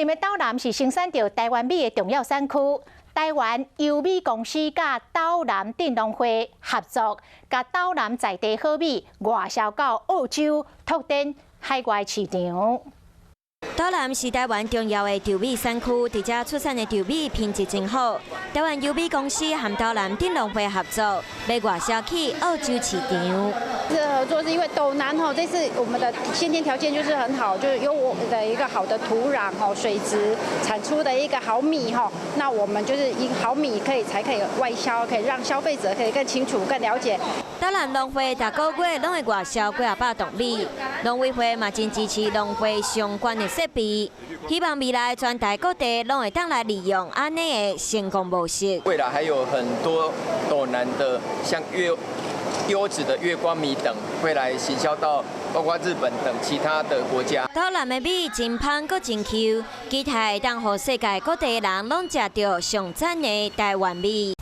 林的斗南是生產著台灣米的重要產區。台灣優米公司佮斗南鎮農會合作，共斗南在地好米外銷到澳洲，拓展海外市場。斗南是台灣重要的稻米產區，佇遮出產的稻米品質真好。台灣優米公司和斗南鎮農會合作，欲外銷去澳洲市場。這合作是因為斗南吼，這次我們的先天條件就是很好，就是有我們的一個好的土壤吼、水質產出的一個好米吼，那我們就是一個好米可以才可以外銷，可以讓消費者可以更清楚、更了解。斗南農會逐個月攏會外銷幾仔百噸米，農委會嘛真支持農會相關的設備，希望未來全台各地攏會當來利用按呢的成功模式。未來還有很多斗南的像月優質的月光米等，會來行銷到包括日本等其他的國家。斗南的米真芳閣真 Q，期待會當予世界各地人攏食著上讚的台灣米。